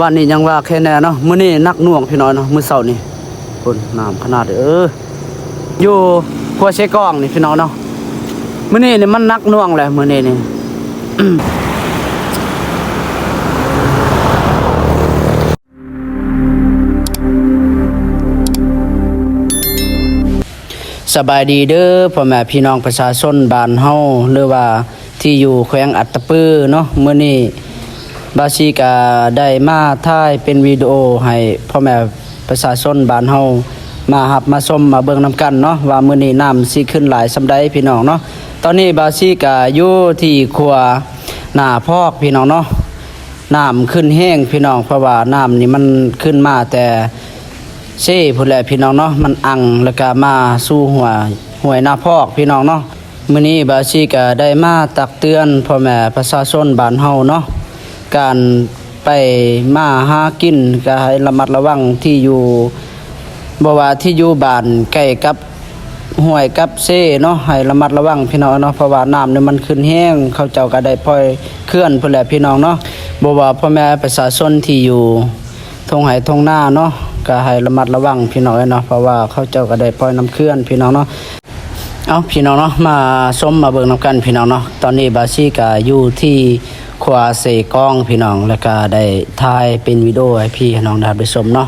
ວານນີ້ຍັງວ່າແຄ່ແນ່ເນາະ, ມື້ນີ້ໜັກໜ່ວງພີ່ນ້ອງເນາະ. ມື້ເຊົ້ານີ້ພຸ້ນ ນ້ຳຂະໜາດ ເອີ ຢູ່ຂົວເຊກອງນີ້ພີ່ນ້ອງເນາະ. ມື້ນີ້ນີ້ມັນໜັກໜ່ວງແຫຼະ ມື້ນີ້ນີ້. ສະບາຍດີເດີພໍ່ແມ່ພີ່ນ້ອງປະຊາຊົນບ້ານເຮົາ ຫຼືວ່າທີ່ຢູ່ແຂວງອັດຕະປືເນາະ. ມື້ນີ້ບ່າວສີກະໄດ້ມາຖ່າຍເປັນວິດີໂອໃຫ້ພໍ່ແມ່ປະຊາຊົນບ້ານເຮົາມາຮັບມາຊົມມາເບິ່ງນຳກັນເນາະ ວ່າມື້ນີ້ນ້ຳຊິຂຶ້ນຫຼາຍສ່ຳໃດພີ່ນ້ອງເນາະ. ຕອນນີ້ບ່າວສີກະຢູ່ທີ່ຂົວນາພອກພີ່ນ້ອງເນາະ. ນ້ຳຂຶ້ນແຮງພີ່ນ້ອງ ເພາະວ່ານ້ຳນີ້ມັນຂຶ້ນມາແຕ່ເຊພຸ້ນແຫຼະພີ່ນ້ອງເນາະ, ມັນອັ່ງແລ້ວກະມາສູ່ຫ້ວຍ ຫ້ວຍນາພອກພີ່ນ້ອງເນາະ. ມື້ນີ້ບ່າວສີກະໄດ້ມາຕັກເຕືອນພໍ່ແມ່ປະຊາຊົນບ້ານເຮົາເນາະ, ການໄປມາຫາກິນກະໃຫ້ລະມັດລະວັງທີ່ຢູ່ ບໍ່ວ່າທີ່ຢູ່ບ້ານໃກ້ກັບຫ້ວຍກັບເຊເນາະ ໃຫ້ລະມັດລະວັງພີ່ນ້ອງເນາະ, ເພາະວ່ານ້ຳນີ້ມັນຂຶ້ນແຮງ ເຂົາເຈົ້າກະໄດ້ປ່ອຍເຂື່ອນພຸ້ນແຫຼະພີ່ນ້ອງເນາະ. ບໍ່ວ່າພໍ່ແມ່ປະຊາຊົນທີ່ຢູ່ທົ່ງໄຮ່ທົ່ງນາເນາະ ກະໃຫ້ລະມັດລະວັງພີ່ນ້ອງເອີຍເນາະ, ເພາະວ່າເຂົາເຈົ້າກະໄດ້ປ່ອຍນ້ຳເຂື່ອນພີ່ນ້ອງເນາະ. ເອົາ ພີ່ນ້ອງເນາະ ມາຊົມມາເບິ່ງນຳກັນພີ່ນ້ອງເນາະ. ຕອນນີ້ບ່າວສີກະຢູ່ທີ່ຂົວເຊກອງພີ່ນ້ອງ ແລ້ວກະໄດ້ຖ່າຍເປັນວິດີໂອໃຫ້ພີ່ໃຫ້ນ້ອງໄດ້ຮັບໄດ້ຊົມເນາະ.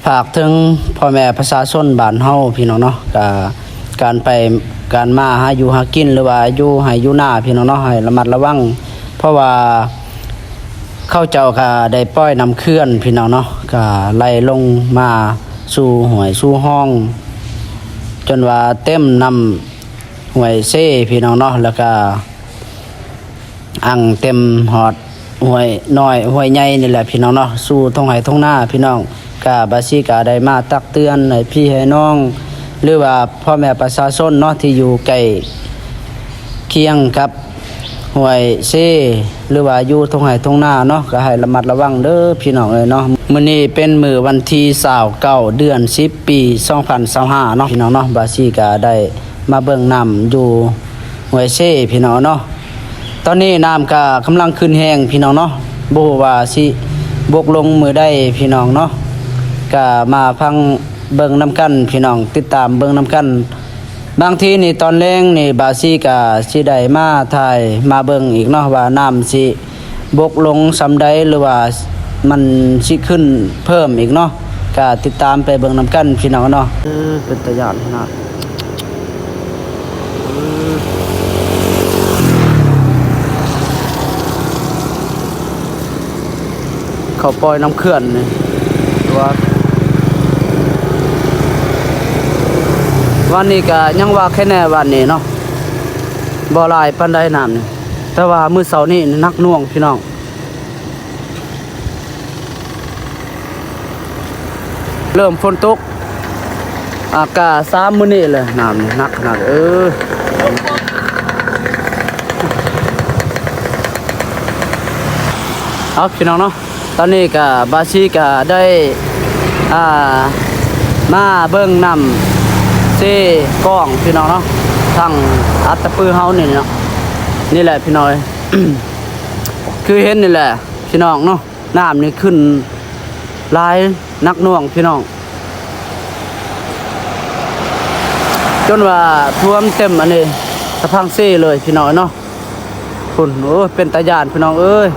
ຝາກເຖິງພໍ່ແມ່ປະຊາຊົນບ້ານເຮົາພີ່ນ້ອງເນາະ, ກະການໄປການມາຫາຢູ່ຫາກິນ ຫຼືວ່າຢູ່ໄຮ່ຢູ່ນາພີ່ນ້ອງເນາະ ໃຫ້ລະມັດລະວັງ ເພາະວ່າເຂົາເຈົ້າກະໄດ້ປ່ອຍນ້ຳເຂື່ອນພີ່ນ້ອງເນາະ, ກະໄຫຼລົງມາສູ່ຫ້ວຍສູ່ຮ່ອງ ຈົນວ່າເຕັມນ້ຳຫ້ວຍເຊພີ່ນ້ອງເນາະ, ແລ້ວກະ ອ່າງເຕັມຮອດຫ້ວຍນ້ອຍຫ້ວຍໃຫຍ່ນີ້ແຫຼະພີ່ນ້ອງເນາະ ສູ່ທົ່ງໄຮ່ທົ່ງນາພີ່ນ້ອງ. ກະບ່າວສີກະໄດ້ມາຕັກເຕືອນໃຫ້ພີ່ໃຫ້ນ້ອງ ຫຼືວ່າພໍ່ແມ່ປະຊາຊົນເນາະ ທີ່ຢູ່ໃກ້ຄຽງກັບຫ້ວຍເຊ ຫຼືວ່າຢູ່ທົ່ງໄຮ່ທົ່ງນາເນາະ ກະໃຫ້ລະມັດລະວັງເດີພີ່ນ້ອງເອີຍເນາະ. ມື້ນີ້ເປັນມື້ວັນທີຊາວເກົ້າ ເດືອນສິບ ປີສອງພັນຊາວຫ້າເນາະ ພີ່ນ້ອງເນາະ, ບ່າວສີກະໄດ້ມາເບິ່ງນ້ຳຢູ່ ຫ້ວຍເຊພີ່ນ້ອງເນາະ. ຕອນນີ້ນ້ຳກະກຳລັງຂຶ້ນແຮງພີ່ນ້ອງເນາະ, ບໍ່ຮູ້ວ່າຊິບົກລົງມື້ໃດພີ່ນ້ອງເນາະ, ກະມາຟັງເບິ່ງນຳກັນພີ່ນ້ອງ ຕິດຕາມເບິ່ງນຳກັນ. ບາງທີນີ້ຕອນແລງນີ້ບ່າວສີກະຊິໄດ້ມາຖ່າຍມາເບິ່ງອີກເນາະ ວ່ານ້ຳຊິ ບົກລົງສ່ຳໃດ ຫຼືວ່າມັນຊິຂຶ້ນເພີ່ມອີກເນາະ, ກະຕິດຕາມໄປເບິ່ງນຳກັນພີ່ນ້ອງເນາະ. ເອີ ເປັນຕາຢ້ານຂະໜາດ ເອີ ເຂົາປ່ອຍນ້ຳເຂື່ອນນີ້ ວ່າ ວານນີ້ກະຍັງວ່າແຄ່ແນ່ວານນີ້ເນາະ, ບໍ່ຫຼາຍປານໃດນ້ຳນີ້. ແຕ່ວ່າມື້ເຊົ້ານີ້ໜັກໜ່ວງພີ່ນ້ອງ ເລີ່ມຝົນຕົກ ອາກາດສາມມື້ນີ້ແຫຼະ ນ້ຳນີ້ໜັກຂະໜາດ ເອີ. ເອົາ ພີ່ນ້ອງເນາະ ຕອນນີ້ກະບ່າວສີກະໄດ້ ອ່າ ມາເບິ່ງນ້ຳເຊກອງພີ່ນ້ອງເນາະ ທາງອັດຕະປືເຮົານີ້ເນາະ ນີ້ແຫຼະພີ່ນ້ອງເອີຍ ຄືເຫັນນີ້ແຫຼະພີ່ນ້ອງເນາະ ນ້ຳນີ້ຂຶ້ນຫຼາຍໜັກໜ່ວງພີ່ນ້ອງ ຈົນວ່າຖ້ວມເຕັມອັນນີ້ສະພັງເຊເລີຍພີ່ນ້ອງເນາະ. ພຸ້ນ ໂອ້ຍ ເປັນຕາຢ້ານພີ່ນ້ອງເອີຍ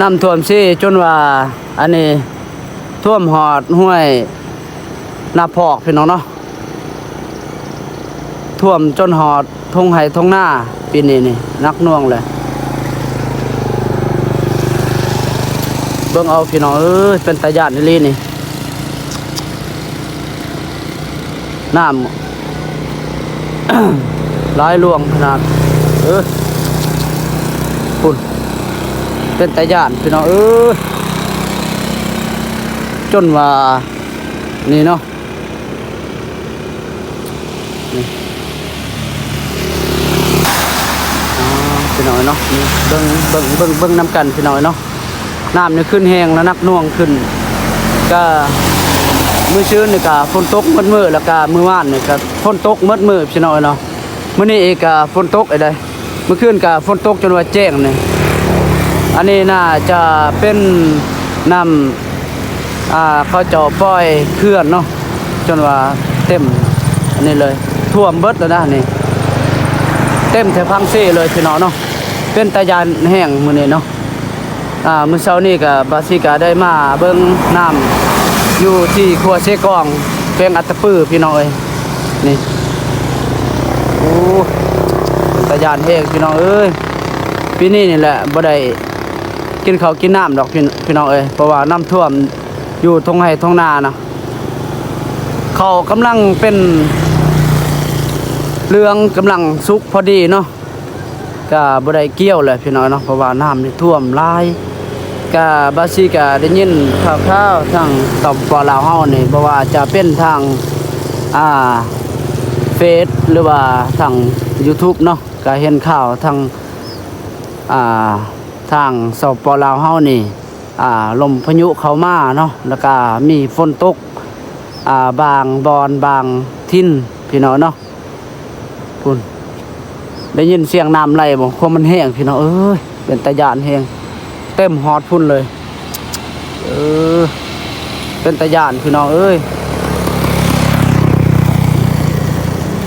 ນ້ຳຖ້ວມເຊຈົນວ່າອັນນີ້ຖ້ວມຮອດຫ້ວຍນາພອກພີ່ນ້ອງເນາະ ຖ້ວມຈົນຮອດທົ່ງໄຮ່ທົ່ງນາ ປີນີ້ນີ້ໜັກໜ່ວງເລີຍ ເບິ່ງເອົາພີ່ນ້ອງເອີຍ ເປັນຕາຢ້ານອີ່ຫຼີນີ້. ນ້ຳ ຫຼາຍຫຼວງຂະໜາດ ເອີ ພຸ້ນ ເປັນຕາຢ້ານພີ່ນ້ອງເອີຍ ຈົນວ່ານີ້ເນາະ ນີ້ ອ່າ ພີ່ນ້ອງເນາະ ນີ້ ເບິ່ງ ເບິ່ງ ເບິ່ງ ເບິ່ງນຳກັນພີ່ນ້ອງເນາະ. ນ້ຳນີ້ຂຶ້ນແຮງແລ້ວ ໜັກໜ່ວງຂຶ້ນ ກະມື້ຊືນນີ້ກະຝົນຕົກໝົດມື້ ແລ້ວກະມື້ວານນີ້ກະຝົນຕົກໝົດມື້ພີ່ນ້ອງເນາະ ມື້ນີ້ອີກກະຝົນຕົກອີກເດ້ ມື້ຄືນກະຝົນຕົກຈົນວ່າແຈ້ງນີ້. ອັນນີ້ໜ້າຈະເປັນນ້ຳ ອ່າ ເຂົາເຈົ້າປ່ອຍເຂື່ອນເນາະ ຈົນວ່າເຕັມອັນນີ້ເລີຍ ຖ້ວມເບິດແລ້ວນະນີ້ ເຕັມແຖວພັງເຊເລີຍພີ່ນ້ອງເນາະ. ເປັນຕາຢ້ານແຮງມື້ນີ້ເນາະ. ອ່າ ມື້ເຊົ້ານີ້ກະບາຊິກະໄດ້ມາເບິ່ງນ້ຳຢູ່ທີ່ຂົວເຊກອງ ແຂວງອັດຕະປືພີ່ນ້ອງເອີຍ. ນີ້ ໂອ້ ເປັນຕາຢ້ານແຮງພີ່ນ້ອງເອີຍ. ປີນີ້ນີ້ແຫຼະບໍ່ໄດ້ກິນເຂົ້າກິນນ້ຳດອກພີ່ ພີ່ນ້ອງເອີຍ ເພາະວ່ານ້ຳຖ້ວມຢູ່ທົ່ງໄຮ່ທົ່ງນານະ. ເຂົ້າກຳລັງເປັນເຫຼືອງ ກຳລັງສຸກພໍດີເນາະ. ກະບໍ່ໄດ້ກ່ຽວແຫຼະພີ່ນ້ອງເນາະ ເພາະວ່ານ້ຳນີ້ຖ້ວມຫຼາຍ. ກະບາຊິກະໄດ້ຍິນຂ່າວໆທາງ ສປປ ລາວເຮົານີ້ ບໍ່ວ່າຈະເປັນທາງ ອ່າ ເຟສ ຫຼືວ່າທາງ YouTube ເນາະ ກະເຫັນຂ່າວທາງ ອ່າ ທາງ ສປປ ລາວເຮົານີ້ ອ່າ ລົມພາຍຸເຂົ້າມາເນາະ ແລ້ວກະມີຝົນຕົກ ອ່າ ບາງບ່ອນບາງຖິ່ນພີ່ນ້ອງເນາະ. ພຸ້ນ ໄດ້ຍິນສຽງນ້ຳໄຫຼບໍ່? ຄວາມມັນແຮງພີ່ນ້ອງເອີຍ ເປັນຕາຢ້ານແຮງ ເຕັມຮອດພຸ້ນເລີຍ. ເອີ ເປັນຕາຢ້ານພີ່ນ້ອງເອີຍ.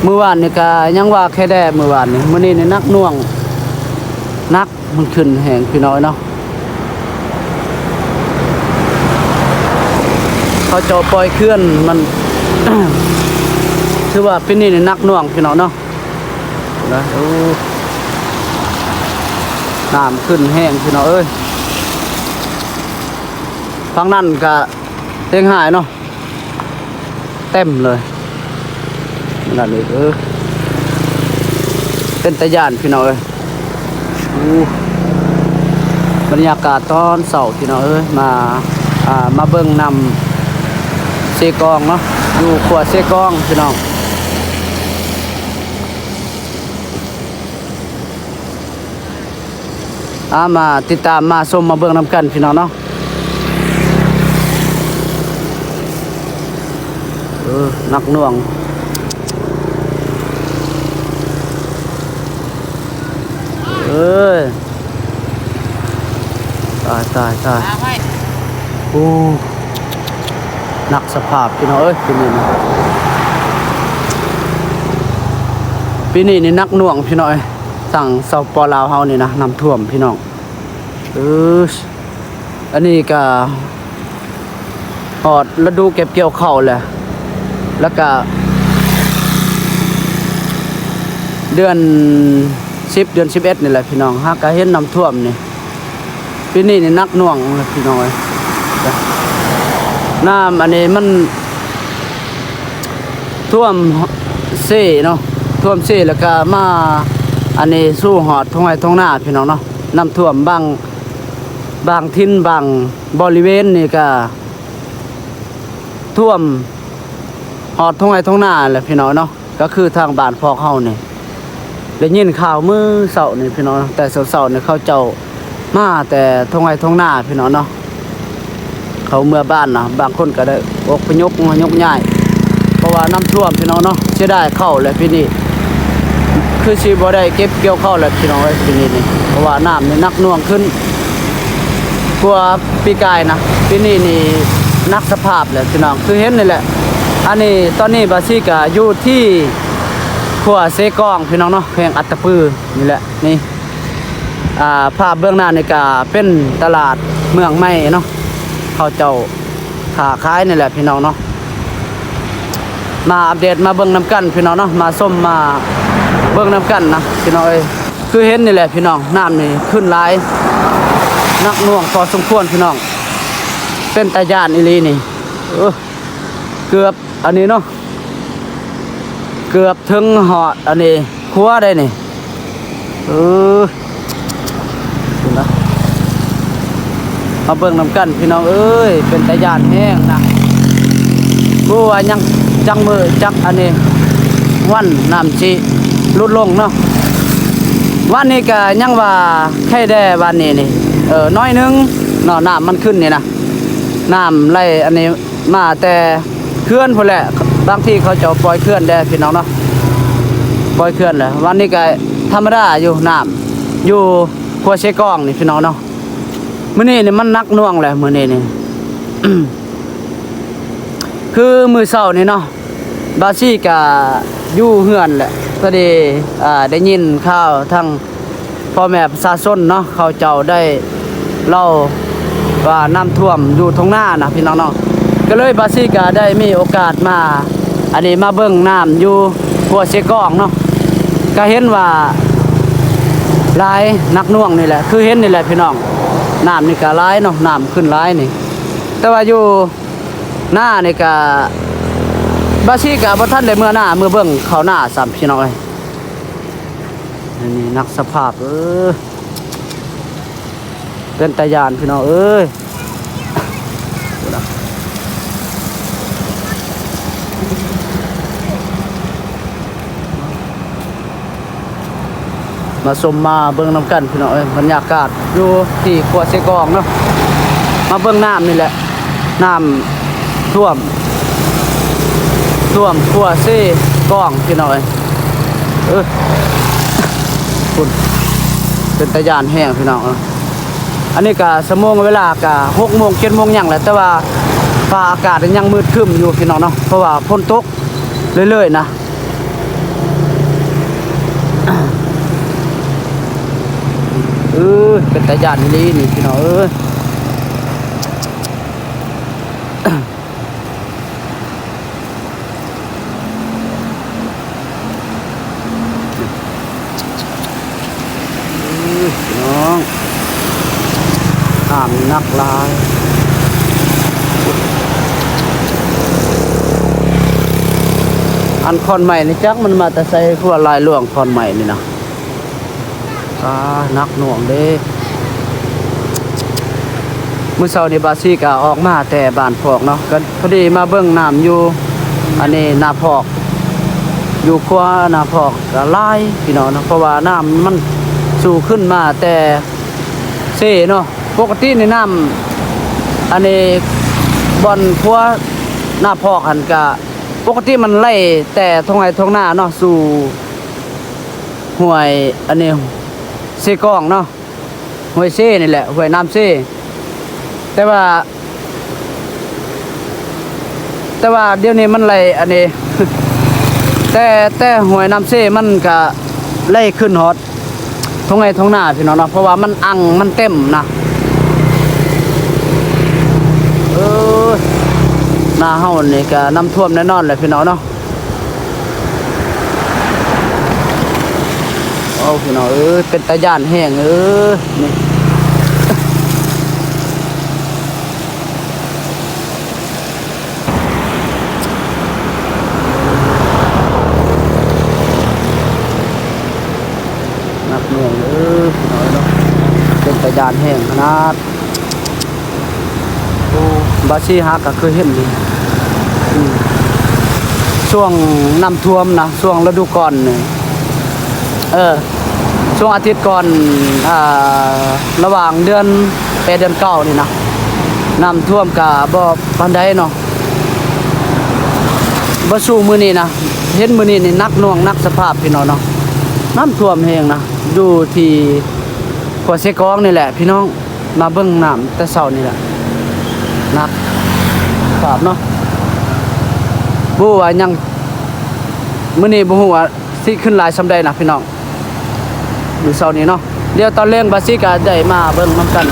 ມື້ວານນີ້ກະຍັງວ່າແຄ່ແດ່ ມື້ວານນີ້ ມື້ນີ້ນີ້ໜັກໜ່ວງ ໜັກ ມັນຂຶ້ນແຮງພີ່ນ້ອງເອີຍເນາະ. ເຂົາເຈົ້າປ່ອຍເຂື່ອນມັນ ຖືວ່າປີນີ້ນີ້ໜັກໜ່ວງພີ່ນ້ອງເນາະ. ນະ ໂອ້ ນ້ຳຂຶ້ນແຮງພີ່ນ້ອງເອີຍ. ຝັ່ງນັ້ນກະແຮງຮ້າຍເນາະ ເຕັມເລີຍນັ້ນອີກ. ເອີ ເປັນຕາຢ້ານພີ່ນ້ອງເອີຍ. ໂອ້ ບັນຍາກາດຕອນເຊົ້າພີ່ນ້ອງເອີຍ ມາ ອ່າ ມາເບິ່ງນ້ຳເຊກອງເນາະ ຢູ່ຂົວເຊກອງພີ່ນ້ອງ. ອ່າ ມາຕິດຕາມມາຊົມມາເບິ່ງນຳກັນພີ່ນ້ອງເນາະ. ເອີ ໜັກໜ່ວງ ເອີຍ ຕາຍ ຕາຍ ຕາຍ. ໂອ້ ໜັກສະພາບພີ່ນ້ອງເອີຍ ປີນີ້ນະ ປີນີ້ນີ້ໜັກໜ່ວງພີ່ນ້ອງເອີຍ. ທາງ ສປປ ລາວເຮົານີ້ນະ ນ້ຳຖ້ວມພີ່ນ້ອງເອີຍ. ອັນນີ້ກະຮອດລະດູເກັບກ່ຽວເຂົ້າແລ້ວ ແລ້ວກະເດືອນສິບ ເດືອນສິບເອັດນີ້ແຫຼະພີ່ນ້ອງ ຫາກະເຫັນນ້ຳຖ້ວມນີ້. ປີນີ້ນີ້ໜັກໜ່ວງພີ່ນ້ອງເອີຍ. ນ້ຳອັນນີ້ມັນຖ້ວມເຊເນາະ ຖ້ວມເຊ ແລ້ວກະມາອັນນີ້ສູ່ຮອດທົ່ງໄຮ່ທົ່ງນາພີ່ນ້ອງເນາະ. ນ້ຳຖ້ວມບາງ ບາງຖິ່ນ ບາງບໍລິເວນນີ້ກະຖ້ວມຮອດທົ່ງໄຮ່ທົ່ງນາແຫຼະພີ່ນ້ອງເນາະ. ກະຄືທາງບ້ານພອກເຮົານີ້ ໄດ້ຍິນຂ່າວມື້ເຊົ້ານີ້ພີ່ນ້ອງ ແຕ່ເຊົ້າໆນີ້ເຂົາເຈົ້າມາແຕ່ທົ່ງໄຮ່ທົ່ງນາພີ່ນ້ອງເນາະ. ເຂົາເມືອບ້ານນະ ບາງຄົນກະໄດ້ອົບພະຍົບມາຍົກຍ້າຍ ເພາະວ່ານ້ຳຖ້ວມພີ່ນ້ອງເນາະ. ເສຍດາຍເຂົ້າແຫຼະປີນີ້ ຄືຊິບໍ່ໄດ້ເກັບກ່ຽວເຂົ້າແຫຼະພີ່ນ້ອງເອີຍ ປີນີ້ນີ້ ເພາະວ່ານ້ຳນີ້ໜັກໜ່ວງຂຶ້ນກວ່າປີກາຍນະ. ປີນີ້ນີ້ໜັກສະພາບແຫຼະພີ່ນ້ອງ ຄືເຫັນນີ້ແຫຼະ. ອັນນີ້ ຕອນນີ້ບາຊິກະຢູ່ທີ່ຂົວເຊກອງພີ່ນ້ອງເນາະ ແຂວງອັດຕະປືນີ້ແຫຼະ. ນີ້ ອ່າ ພາບເບື້ອງໜ້ານີ້ກະເປັນຕະຫຼາດເມືອງໃໝ່ເນາະ ເຂົາເຈົ້າຄ້າຂາຍນີ້ແຫຼະພີ່ນ້ອງເນາະ. ມາອັບເດດມາເບິ່ງນຳກັນພີ່ນ້ອງເນາະ ມາຊົມມາເບິ່ງນຳກັນນະພີ່ນ້ອງເອີຍ. ຄືເຫັນນີ້ແຫຼະພີ່ນ້ອງ ນ້ຳນີ້ຂຶ້ນຫຼາຍ ໜັກໜ່ວງພໍສົມຄວນພີ່ນ້ອງ ເປັນຕາຢ້ານອີ່ຫຼີນີ້. ເອີ ເກືອບອັນນີ້ເນາະ ເກືອບເຖິງຮອດອັນນີ້ ຄົວໄດ໋ນີ້. ເອີ ເຫັນບໍ່ ມາເບິ່ງນຳກັນພີ່ນ້ອງເອີຍ ເປັນຕາຢ້ານແຮງນະ. ບໍ່ຮູ້ວ່າຍັງຈັກມື້ຈັກອັນນີ້ ວັນນ້ຳຊິຫຼຸດລົງເນາະ. ວັນນີ້ກະຍັງວ່າໄຄແດ່ວັນນີ້ນີ້ ເອີ ໜ້ອຍໜຶ່ງເນາະ ນ້ຳມັນຂຶ້ນນີ້ນະ ນ້ຳໄຫຼອັນນີ້ ມາແຕ່ເຂື່ອນພຸ້ນແຫຼະ ບາງທີເຂົາເຈົ້າປ່ອຍເຂື່ອນແດ່ພີ່ນ້ອງເນາະ ປ່ອຍເຂື່ອນແຫຼະ. ວັນນີ້ກະທຳມະດາຢູ່ ນ້ຳ ຢູ່ຂົວເຊກອງນີ້ພີ່ນ້ອງເນາະ. ມື້ນີ້ນີ້ມັນໜັກໜ່ວງແຫຼະ ມື້ນີ້ນີ້ ຄືມື້ເຊົ້ານີ້ເນາະ ບາຊີກະຢູ່ເຮືອນແຫຼະ ພໍດີ ອ່າ ໄດ້ຍິນຂ່າວທາງ ພໍ່ແມ່ປະຊາຊົນເນາະ ເຂົາເຈົ້າໄດ້ເລົ່າວ່ານ້ຳຖ້ວມຢູ່ທົ່ງນານະພີ່ນ້ອງເນາະ. ກໍເລີຍບາຊີກະໄດ້ມີໂອກາດມາ ອັນນີ້ມາເບິ່ງນ້ຳຢູ່ຂົວເຊກອງເນາະ ກະເຫັນວ່າຫຼາຍ ໜັກໜ່ວງນີ້ແຫຼະ ຄືເຫັນນີ້ແຫຼະພີ່ນ້ອງ. ນ້ຳນີ້ກະຫຼາຍເນາະ ນ້ຳຂຶ້ນຫຼາຍນີ້ ແຕ່ວ່າຢູ່ນານີ້ກະ ບາຊີກະບໍ່ທັນໄດ້ເມືອນາ ເມືອເບິ່ງເຂົ້ານາຊ້ຳພີ່ນ້ອງເອີຍ. ອັນນີ້ໜັກສະພາບ ເອີ ເປັນຕາຢ້ານພີ່ນ້ອງເອີຍ. ມາຊົມມາເບິ່ງນຳກັນພີ່ນ້ອງເອີຍ ບັນຍາກາດຢູ່ທີ່ຂົວເຊກອງເນາະ. ມາເບິ່ງນ້ຳນີ້ແຫຼະ ນ້ຳຖ້ວມ ຖ້ວມຂົວເຊກອງພີ່ນ້ອງເອີຍ. ເອີ ພຸ້ນ ເປັນຕາຢ້ານແຮງພີ່ນ້ອງເອີຍ. ອັນນີ້ກະຊົ່ວໂມງເວລາກະຫົກໂມງ ເຈັດໂມງຫຍັງແຫຼະ ແຕ່ວ່າຟ້າອາກາດຍັງມືດຄຶ້ມຢູ່ພີ່ນ້ອງເນາະ ເພາະວ່າຝົນຕົກເລື້ອຍໆນະ. ເອີ ເປັນຕາຢ້ານອີ່ຫຼີນີ້ພີ່ນ້ອງເອີຍ. ເອີຍ ພີ່ນ້ອງ ນ້ຳນີ້ໜັກຫຼາຍ. ອັນຂອນໄມ້ນີ້ຈັກມັນມາແຕ່ໃສ ຄືວ່າຫຼາຍຫຼວງຂອນໄມ້ນີ້ນະ. ອ່າ ໜັກໜ່ວງເດ້. ມື້ເຊົ້ານີ້ບາຊີກະອອກມາແຕ່ບ້ານພອກເນາະ ກະພໍດີມາເບິ່ງນ້ຳຢູ່ ອັນນີ້ນາພອກ ຢູ່ຂົວນາພອກກະຫຼາຍພີ່ນ້ອງເນາະ ເພາະວ່ານ້ຳມັນສູ້ຂຶ້ນມາແຕ່ເຊເນາະ. ປົກກະຕິນີ້ນ້ຳ ອັນນີ້ບ່ອນຂົວນາພອກຫັ້ນກະ ປົກກະຕິມັນໄຫຼແຕ່ທົ່ງໄຮ່ທົ່ງນາເນາະ ສູ່ຫ້ວຍ ອັນນີ້ ເຊກອງເນາະ ຫ້ວຍເຊນີ້ແຫຼະ ຫ້ວຍນ້ຳເຊ. ແຕ່ວ່າ ແຕ່ວ່າດຽວນີ້ມັນໄຫຼ ອັນນີ້ ແຕ່ ແຕ່ຫ້ວຍນ້ຳເຊມັນກະໄຫຼຂຶ້ນຮອດ ທົ່ງໄຮ່ທົ່ງນາພີ່ນ້ອງເນາະ ເພາະວ່າມັນອັ່ງ ມັນເຕັມນະ. ເອີ ນາເຮົານີ້ກະນ້ຳຖ້ວມແນ່ນອນແຫຼະພີ່ນ້ອງເນາະ. ໂອ້ ພີ່ນ້ອງເອີຍ ເປັນຕາຢ້ານແຮງເອີຍ ນີ້. ໜັກໜ່ວງເດີພີ່ນ້ອງເນາະ ເປັນຕາຢ້ານແຮງຂະໜາດ. ໂອ້ ບາຊີຫາກະເຄີຍເຫັນຢູ່ ອືມ ຊ່ວງນ້ຳຖ້ວມນະ ຊ່ວງລະດູກ່ອນນີ້ ເອີ ຊ່ວງອາທິດກ່ອນ ອ່າ ລະຫວ່າງເດືອນແປດ ເດືອນເກົ້ານີ້ນະ ນ້ຳຖ້ວມກະບໍ່ປານໃດເນາະ ບໍ່ສູ້ມື້ນີ້ນະ. ເຫັນມື້ນີ້ນີ້ໜັກໜ່ວງ ໜັກສະພາບພີ່ນ້ອງເນາະ ນ້ຳຖ້ວມແຮງນະ ຢູ່ທີ່ຂົວເຊກອງນີ້ແຫຼະພີ່ນ້ອງ. ມາເບິ່ງນ້ຳແຕ່ເຊົ້ານີ້ແຫຼະ ໜັກສະພາບເນາະ ບໍ່ຮູ້ວ່າຍັງ ມື້ນີ້ບໍ່ຮູ້ວ່າ ຊິຂຶ້ນຫຼາຍສ່ຳໃດນະພີ່ນ້ອງ ມື້ເຊົ້ານີ້ເນາະ. ດຽວຕອນແລງບາຊິກະໄດ້ມາເບິ່ງນຳກັນ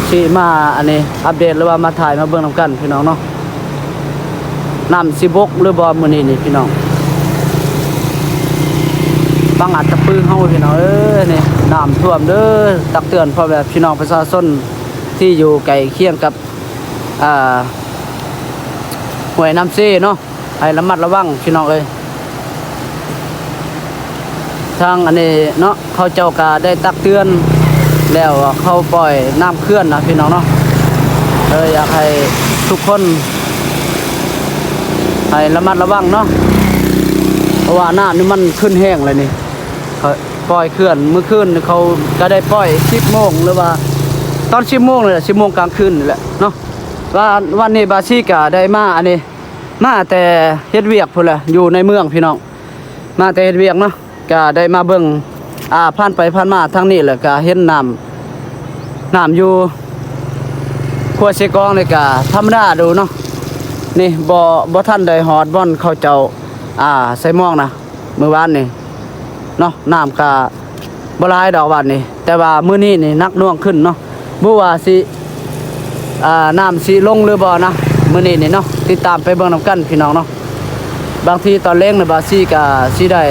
ຊິມາອັນນີ້ອັບເດດ ຫຼືວ່າມາຖ່າຍມາເບິ່ງນຳກັນພີ່ນ້ອງເນາະ ນ້ຳຊິບົກຫຼືບໍ່ມື້ນີ້ນີ້ພີ່ນ້ອງ. ຝັ່ງອັດຕະປືເຮົາພີ່ນ້ອງເອີຍ ນີ້ນ້ຳຖ້ວມເດີ ຕັກເຕືອນພໍ່ແມ່ພີ່ນ້ອງປະຊາຊົນທີ່ຢູ່ໃກ້ຄຽງກັບ ອ່າ ຫ້ວຍນ້ຳເຊເນາະ ໃຫ້ລະມັດລະວັງພີ່ນ້ອງເອີຍ. ທາງອັນນີ້ເນາະ ເຂົາເຈົ້າກະໄດ້ຕັກເຕືອນແລ້ວ ເຂົາປ່ອຍນ້ຳເຂື່ອນນະພີ່ນ້ອງເນາະ ເລີຍຢາກໃຫ້ທຸກຄົນໃຫ້ລະມັດລະວັງເນາະ ເພາະວ່ານ້ຳນີ້ມັນຂຶ້ນແຮງແລ້ວນີ້ ເຂົາປ່ອຍເຂື່ອນ ມື້ຄືນເຂົາກະໄດ້ປ່ອຍສິບໂມງ ຫຼືວ່າຕອນສິບໂມງນີ້ແຫຼະ ສິບໂມງກາງຄືນນີ້ແຫຼະເນາະ ວ່າວັນນີ້ບາຊິກະໄດ້ມາອັນນີ້ ມາແຕ່ເຮັດວຽກພຸ້ນແຫຼະ ຢູ່ໃນເມືອງພີ່ນ້ອງ ມາແຕ່ເຮັດວຽກເນາະ ກະໄດ້ມາເບິ່ງ ອ່າ ຜ່ານໄປຜ່ານມາທາງນີ້ ແລ້ວກະເຫັນນ້ຳ ນ້ຳຢູ່ຂົວເຊກອງນີ້ກະທຳມະດາຢູ່ເນາະ. ນີ້ບໍ່ ບໍ່ທັນໄດ້ຮອດບ່ອນເຂົາເຈົ້າ ອ່າ ໃສ່ມອງນະ ມື້ວານນີ້ເນາະ. ນ້ຳກະບໍ່ຫຼາຍດອກວານນີ້ ແຕ່ວ່າມື້ນີ້ນີ້ໜັກໜ່ວງຂຶ້ນເນາະ. ບໍ່ຮູ້ວ່າຊິ ອ່າ ນ້ຳຊິລົງຫຼືບໍ່ນະ ມື້ນີ້ນີ້ເນາະ. ຕິດຕາມໄປເບິ່ງນຳກັນພີ່ນ້ອງເນາະ. ບາງທີຕອນແລງນີ້ບ່າວສີກະຊິໄດ້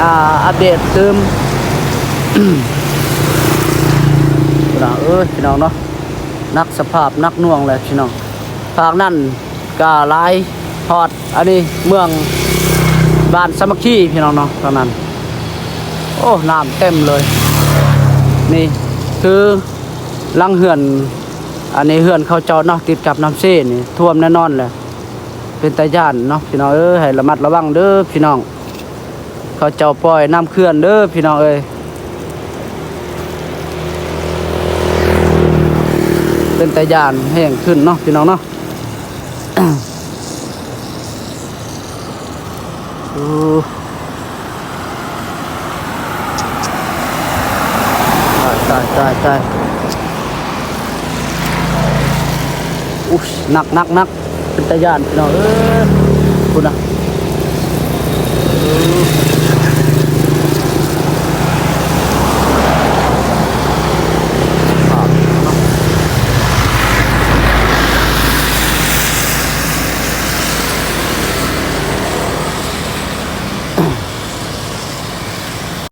ອ່າ ອັບເດດຕື່ມ ພີ່ນ້ອງເອີຍ ພີ່ນ້ອງເນາະ. ໜັກສະພາບໜັກໜ່ວງແຫຼະພີ່ນ້ອງ. ພາກນັ້ນກະຫຼາຍ ຮອດອັນນີ້ເມືອງ ບ້ານສາມັກຄີພີ່ນ້ອງເນາະ. ທາງນັ້ນ ໂອ້ ນ້ຳເຕັມເລີຍ. ນີ້ຄືຫຼັງເຮືອນ ອັນນີ້ເຮືອນເຂົາເຈົ້າເນາະ ຕິດກັບນ້ຳເຊນີ້ ຖ້ວມແນ່ນອນແຫຼະ. ເປັນຕາຢ້ານເນາະພີ່ນ້ອງເອີຍ. ໃຫ້ລະມັດລະວັງເດີພີ່ນ້ອງ. ເຂົາເຈົ້າປ່ອຍນ້ຳເຂື່ອນເດີພີ່ນ້ອງເອີຍ. ເປັນຕາຢ້ານແຮງຂຶ້ນເນາະພີ່ນ້ອງເນາະ. ໂອ້ ຕາຍ ຕາຍ ຕາຍ ຕາຍ. ອຸ້ຍ ໜັກ ໜັກ ໜັກ ເປັນຕາຢ້ານພີ່ນ້ອງເອີຍ. ພຸ້ນນະ ໂອ້